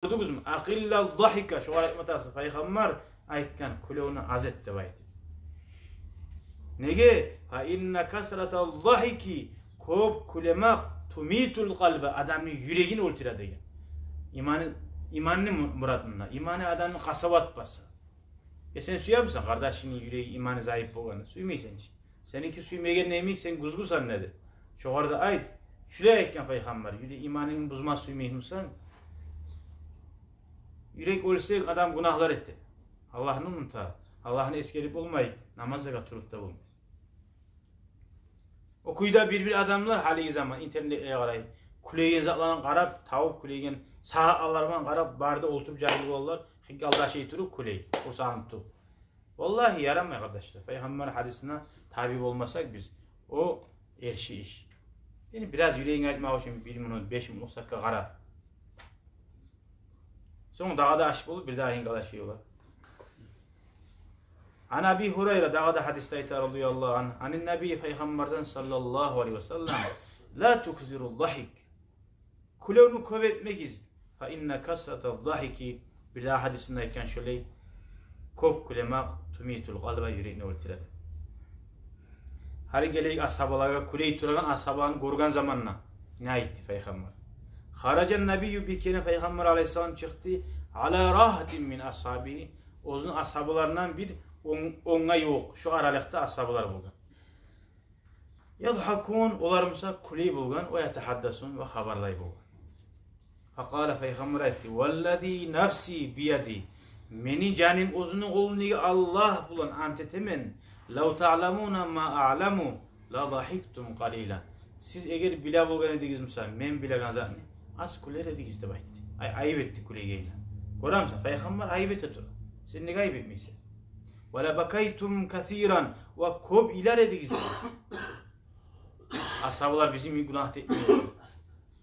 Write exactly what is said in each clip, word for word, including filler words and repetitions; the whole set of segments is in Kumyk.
Гёрдюгюзмю? Акъилла ззахика, шогъар айтма тарыкъсыз, Пайхаммар айтгъан, кюлевню аз эт деп айтып. Неге? Фа инна касрата ззахики, кёп кюлемек, тумитул къалба, адамны юрегин оьлтюре деген. Иманы, иманны му-, муратында, иманы адамны къасават баса. Э, сен сюемисен къардашынгны юреги, иманы зайып болгъанны? Сюймейсен чи. Сеники сюймеген йимик, сен гюзгюсен неди? Шогъар да айт. Шулай айтгъан Пайхаммар, юре-, иманынгны бузма сюймеймисен? Юрек оьлсе, адам гюнагьлар эте. Аллагьны унута. Аллагьны эсгерип болмай, намазгъа туруп да болмай. О кюйде бир-бир адамлар гьалиги заман интернетге къарай, кюлейген затларын къарап, тавуп кюлейген, сагьатлар булан къарап, бары да олтуруп жагьил болалар, хыйкъалдаша туруп кюлей, къурсагъын тутуп. Валлагьи, ярамай, къардашлар. Пайхаммар гьадисине таби болмасакъ биз, о эрши иш. Яни бираз юрегинг айтмакъ учун бир минут, беш минут укъсакъгъа къара. Сонг дагъы да аш болуп, бир дагъы ингалашыла. Ан Аби Гьурайра, дагъы да гьадисде айта, радияллагьу ангьу, анин Наби, Пайхаммардан, саллаллагьу алайгьи ва саллам: «Ла туксиру ззахик». Кюлевню кёп этмегиз. «Фа инна касрата ззахики», бир дагъы гьадисинде айтгъан шолай, кёп кюлемек «тумитул къалба», юрекни оьлтюре. Гьали гелейик асгьабалагъа, кюлей турагъан асгьабаланы гёрген заманда не айтды Пайхаммар? Харажан Набию, бир керен Пайхаммар алайгьиссалам чыкъды, «ала рагьтин мин асгьабигьи», оьзюню асгьабаларындан бир он, онгъа ювукъ, шо аралыкъда асгьабалар болгъан. «Язгьакун», олар буса кюлей болгъан, «ва ятагьаддасун», ва хабарлай болгъан. Факъала, Пайхаммар айтды: «Валлази нафси биядигьи», мени жаным оьзюню къолундагъы Аллагь булан ант этемен, «лав таъламуна ма аъламу ла загьиктум къалила». Сиз эгер биле болгъан эдигиз буса мен билеген затны, аз кюлер эдигиз деп айтды. Ай, айып этди кюлейгенге. Гёремисен, Пайхаммар айып эте тура. Сен неге айып этмейсен? «Ва ла бакайтум касиран», ва кёп йылар эдигиз деп. Асгьабалар бизин йимик гюнагь этмей.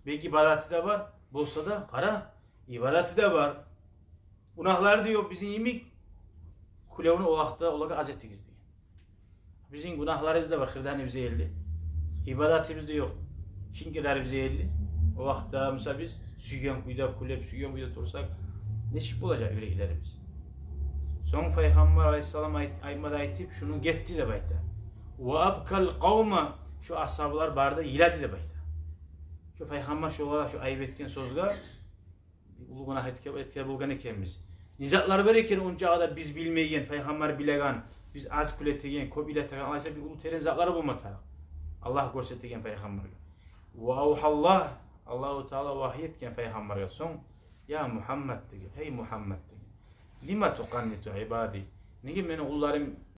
Бек ибадаты да бар, болса да, къара, ибадаты да бар. Гюнагьлары да ёкъ бизин йимик, кюлевню о вакътида олагъа аз этигиз деген. Бизин гюнагьларыбыз да бар, хырданыбыз да ерли. Ибадатыбыз да ёкъ, шинкирлерибиз де ерли. О вакътида буса биз сюйген кюйде кюлеп, сюйген кюйде турсакъ, нечик болажакъ юреклерибиз? Сонг Пайхаммар алайгьиссалам айт-, айтма да айтып, шуну гетди деп айта. «Ва абкал къавма», шо асгьабалар бары да йылады деп айта. Шо Пайхаммар шолагъа, шо айып этген сёзге, уллу гюнагь этген, этген болгъан экенбиз. Не затлар бар экен ончакъы да биз билмейген, Пайхаммар билеген, биз аз кюлетеген, кёп йылатагъан, алайса бир уллу терен затлар болма тарыкъ Аллагь гёрсетеген Пайхаммаргъа. «Ва авгьаллагь», Аллагьу Таала вагьи этген Пайхаммаргъа сонг: «Я Мугьаммад», – деген, «гьей Мугьаммад», – деген. «Лима тукъанниту ибади?» Неге мени къулларым